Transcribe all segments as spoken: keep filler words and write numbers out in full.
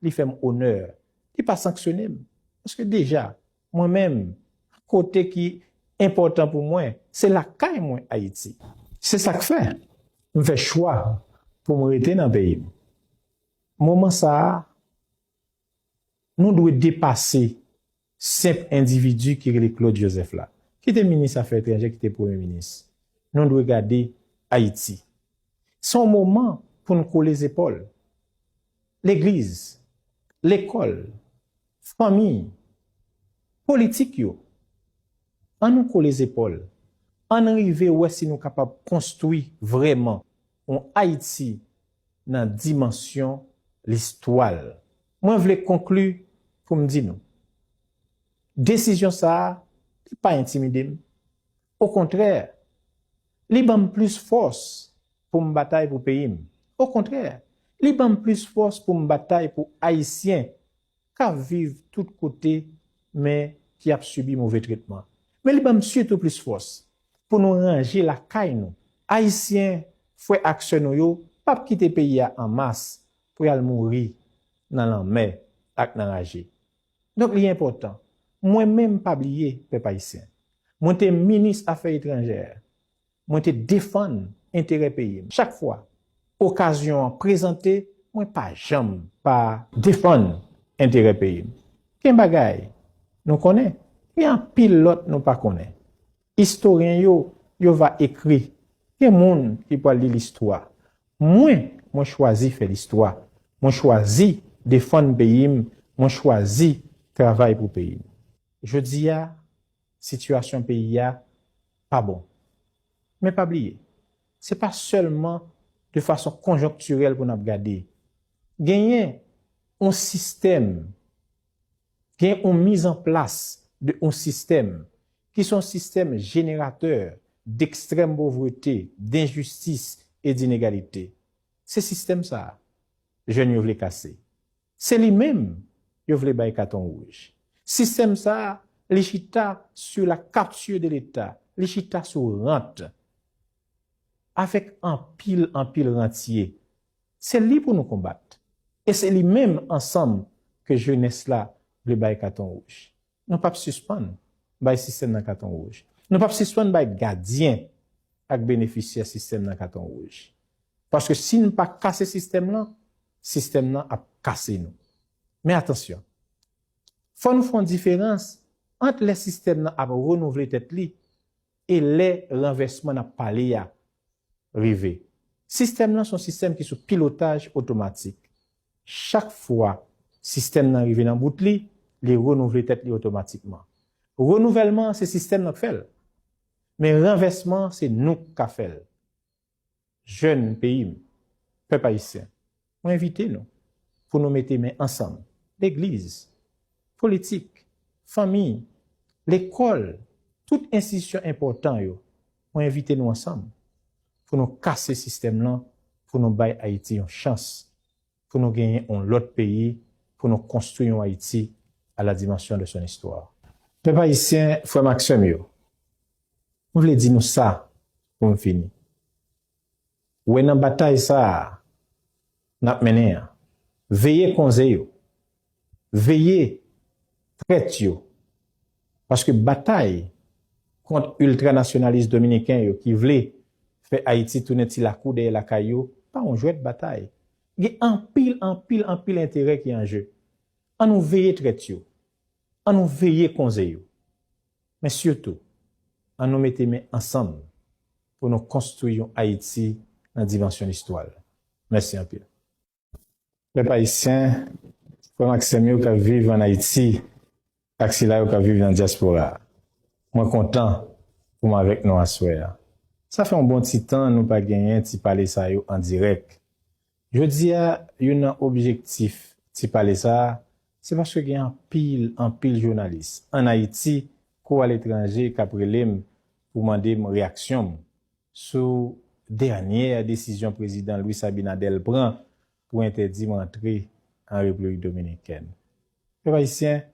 li fè m onè. Li pa sanksyone m. Paske deja, mwen menm, kote ki enpòtan pou mwen, se lakay mwen, Ayiti. Se sa k fè m fè chwa pou m rete nan peyi m. Moman sa a, nou dwe depase senp endividi ki rele Claude Joseph la, ki te minis afè etranjè, ki te premye minis. Nou dwe gade Ayiti. Se yon moman pou n kole zepòl. Legliz, lekòl, fanmi, politik yo. Ann nou kole zepòl. Ann rive wè si nou kapab konstwi vrèman yon Ayiti nan dimansyon listwa l. Mwen vle konkli pou m di nou, desizyon sa a, li pa entimide m. Okontrè, li ban m plis fòs pou m batay pou peyi m. Okontrè, li ban m plis fòs pou m batay pou Ayisyen k ap viv tout kote, men ki ap sibi move tretman. Men li ban m sitou plis fòs pou nou ranje lakay nou. Ayisyen, frè ak sè nou yo, p ap kite peyi a an mas pou y al mouri nan lanmè ak nan raje. Donk, li enpòtan. Mwen menm, pa bliye, pèp ayisyen, mwen te minis afè etranjè. Mwen te defann enterè peyi m. Chak fwa okazyon an prezante, mwen pa janm pa defann enterè peyi m. Gen bagay nou konnen, gen anpil lòt nou pa konnen. Istoryen yo, yo va ekri. Gen moun ki pral li listwa. Mwen, mwen chwazi fè listwa. Mwen chwazi defann peyi m. Mwen chwazi travay pou peyi m. Jodi a, sitiyasyon peyi a pa bon. Men pa bliye, se pa sèlman de fason konjonktirèl pou n ap gade. Genyen yon sistèm, gen yon mizanplas de yon sistèm ki se yon sistèm jeneratè dekstrèm povrete, denjistis e dinegalite. Se sistèm sa a jèn yo vle kase. Se li menm yo vle bay katon wouj. Sistèm sa a, li chita sur la capture de l'État, li chita sou rant. Avèk anpil, anpil rantye. Se li pou nou konbat. E se li menm ansanm ke jenès la vle bay katon wouj. Nou p ap sispann bay sistèm nan katon wouj. Nou p ap sispann bay gadyen ak benefisyè sistèm nan katon wouj. Paske si n pa kase sistèm lan, sistèm nan ap kase nou. Men atansyon, fò nou fè yon diferans ant lè sistèm nan ap renouvle tèt li e lè ranvèsman n ap pale a rive. Sistèm nan se yon sistèm ki sou pilotaj otomatik. Chak fwa sistèm nan rive nan bout li, li renouvle tèt li otomatikman. Renouvèlman an, se sistèm nan k fè l. Men ranvèsman an, se nou k ka fè l. Jèn peyi m, pèp ayisyen, mwen envite nou pou nou mete men ansanm. Legliz, politik, fanmi, lekòl, tout enstitisyon enpòtan yo, mwen envite nou ansanm pou nou kase sistèm lan, pou nou bay Ayiti yon chans, pou nou genyen yon lòt peyi, pou nou konstwi yon Ayiti à la dimension de son histoire. Pèp ayisyen, frè m ak sè m yo, mwen vle di nou sa pou m fini. Wè nan batay sa a n ap mennen an, veye konze yo, veye trèt yo, paske batay kont iltranasyonalis dominiken yo ki vle fè Ayiti tounen ti lakou dèyè lakay yo pa yon jwèt batay. Gen anpil, anpil, anpil enterè ki an je. An nou veye trèt yo. An nou veye konze yo. Men sitou, an nou mete men ansanm pou nou konstwi yon Ayiti nan dimansyon listwa l. Mèsi anpil. Pèp ayisyen, frè m ak sè m yo k ap viv ann Ayiti ak sila yo k ap viv nan dyaspora a, mwen kontan pou m avèk nou aswè a. Sa fè yon bon ti tan nou pa genyen ti pale sa yo an dirèk. Jodi a, youn nan objektif ti pale sa a, se paske gen anpil, anpil jounalis ann Ayiti kou aletranje k ap rele m pou mande m reyaksyon m sou dènyè desizyon prezidan Luis Abinader pran pou entèdi m rantre an Repiblik Dominikèn. Pèp ayisyen,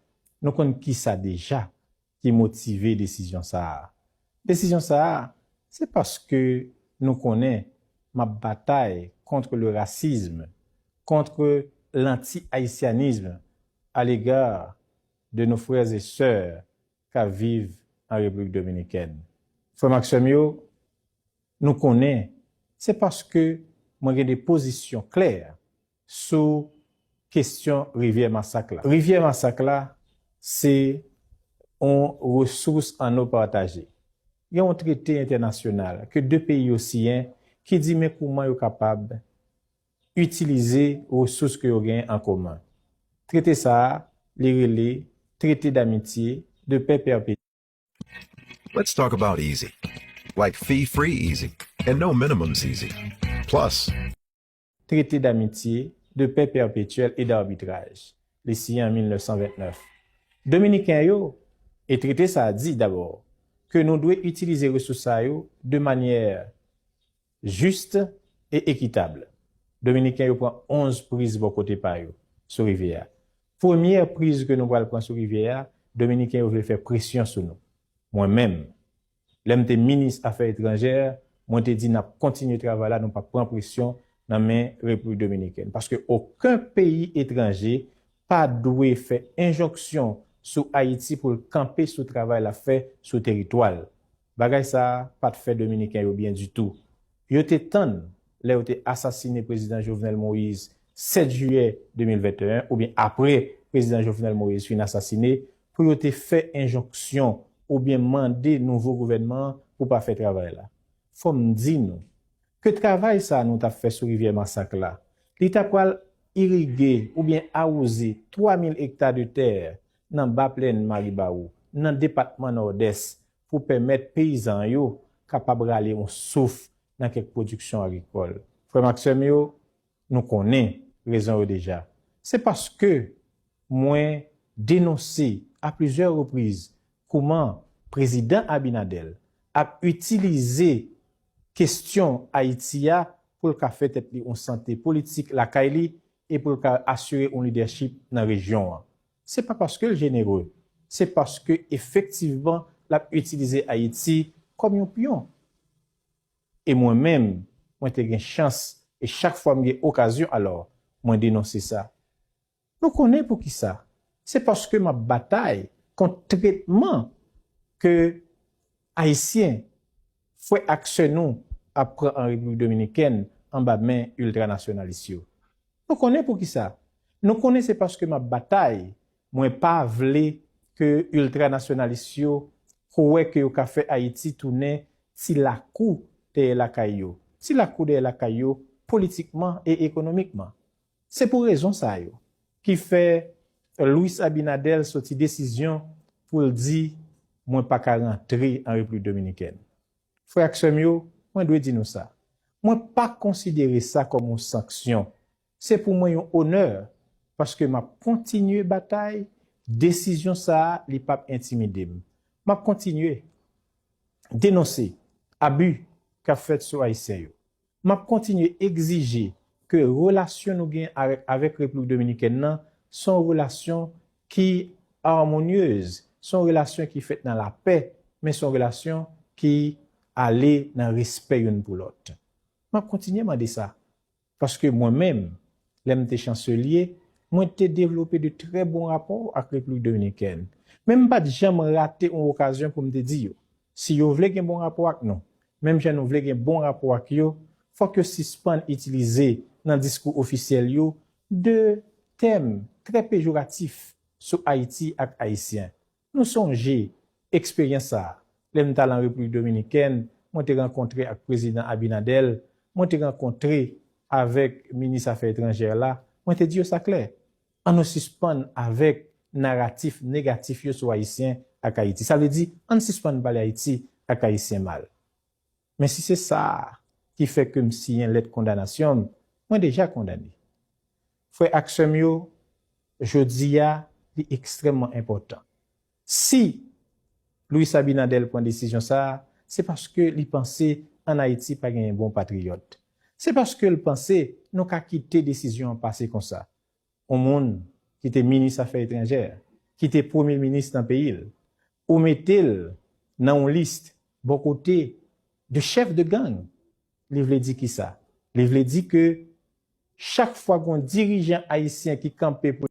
nou konn kisa deja ki motive desizyon sa a. Desizyon sa a, se paske nou konnen m ap batay contre le racisme, contre lanti-ayisyanism alega de nos frères et sœurs k ap viv an Repiblik Dominikèn. Frè m ak sè m yo, nou konnen se paske mwen gen de pozisyon klè sou kesyon Rivyè Masak la. Rivyè Masak la, se yon resous anno pataje. Gen yon trete entènasyonal ke de peyi yo siyen ki di men kouman yo kapab itilize resous ke yo genyen an komen. Trete sa a, li rele Traité d'amitié, de paix perpétuelle. Let's talk about easy. Like fee free easy and no minimums easy. Plus, Traité d'amitié, de paix perpétuelle et d'arbitrage, li siyen an mil nèf san vennèf. Dominiken yo, e trete sa a di dabò ke nou dwe itilize resous sa yo de manyè jis e ekitab. Dominiken yo pran onz priz bò kote pa yo sou rivyè a. Premyè priz ke nou pral pran sou rivyè a, Dominiken yo vle fè presyon sou nou. Mwen menm, lè m te minis afè etranjè, mwen te di n ap kontinye travay la, nou p ap pran presyon nan men Repiblik Dominikèn. Paske okenn peyi etranje pa dwe fè enjonksyon sou Ayiti pou l kanpe sou travay l ap fè sou teritwa l. Bagay sa a pa t fè Dominiken yo byen ditou. Yo te tann lè yo te asasine Prezidan Jovenel Moïse sèt jiyè de mil venteyen, oubyen apre Prezidan Jovenel Moïse fin asasine, pou yo te fè enjonksyon oubyen mande nouvo gouvènman an pou pa fè travay la. Fò m di nou ke travay sa a nou t ap fè sou rivyè Masak la, li ta pral irige oubyen awoze twa mil ekta de tè nan Ba Plèn Maribawou, nan depatman Nòdès, pou pèmèt peyizan yo kapab rale yon souf nan kèk pwodiksyon agrikòl. Frè m ak sè m yo, nou konnen rezon yo deja. Se paske mwen denonse a plizyè repriz kouman Prezidan Abinader ap itilize kesyon Ayiti a pou l ka fè tèt li yon sante politik lakay li e pou l ka asire yon lidèchip nan rejyon an. Se pa paske l jenere, se paske efektivman l ap itilize Ayiti kòm yon pyon. E mwen menm, mwen te gen chans, e chak fwa m gen okazyon, alò, mwen denonse sa. Nou konnen poukisa. Se paske m ap batay kont tretman ke Ayisyen, frè ak sè nou, ap pran an Repiblik Dominikèn anba men iltranasyonalis yo. Nou konnen poukisa. Nou konnen se paske m ap batay, mwen pa vle ke iltranasyonalis yo kwè ke yo ka fè Ayiti tounen ti lakou dèyè lakay yo. Ti lakou dèyè lakay yo politikman e ekonomikman. Se pou rezon sa yo ki fè Luis Abinader soti desizyon pou l di mwen pa ka rantre an Repiblik Dominikèn. Frè ak sè m yo, mwen dwe di nou sa. Mwen pa konsidere sa kòm yon sanksyon. Se pou mwen yon onè paske m ap kontinye batay, desizyon sa a li p ap entimide m. M ap kontinye denonse abi k ap fèt sou Ayisyen yo. M ap kontinye egzije ke relasyon nou gen avèk, avèk Repiblik Dominikèn nan se yon relasyon ki armonyez, se yon relasyon ki fèt nan lapè, men se yon relasyon ki ale nan respè youn pou lòt. M ap kontinye mande sa. Paske mwen menm, lè m te chanselye, mwen te devlope de trè bon rapò ak Repiblik Dominikèn. Men m pa t janm rate yon okazyon pou m te di yo, si yo vle gen bon rapò ak nou, menm jan nou vle gen bon rapò ak yo, fòk yo sispann itilize nan diskou ofisyèl yo de tèm trè pejoratif sou Ayiti ak Ayisyen. Nou sonje eksperyans sa a. Lè m t al an Repiblik Dominikèn, mwen te rankontre ak Prezidan Abinader, mwen te rankontre avèk minis afè etranjè la, mwen te di yo sa klè. Ann nou sispann avèk naratif negatif yo sou Ayisyen ak Ayiti. Sa vle di, ann sispann pale Ayiti ak Ayisyen mal. Men si se sa ki fè ke m siyen lèt kondanasyon m, mwen deja kondane. Frè ak sè m yo, jodi a, li ekstrèmman enpòtan. Si Luis Abinader pran desizyon sa a, se paske li panse ann Ayiti pa genyen bon patriyòt. Se paske l panse nou ka kite desizyon an pase konsa. Yon moun ki te minis afè etranjè, ki te premye minis nan peyi l, ou mete l nan yon lis bò kote de chèf de gang, li vle di kisa? Li vle di ke Chak fwa gen yon dirijan ayisyen ki kanpe pou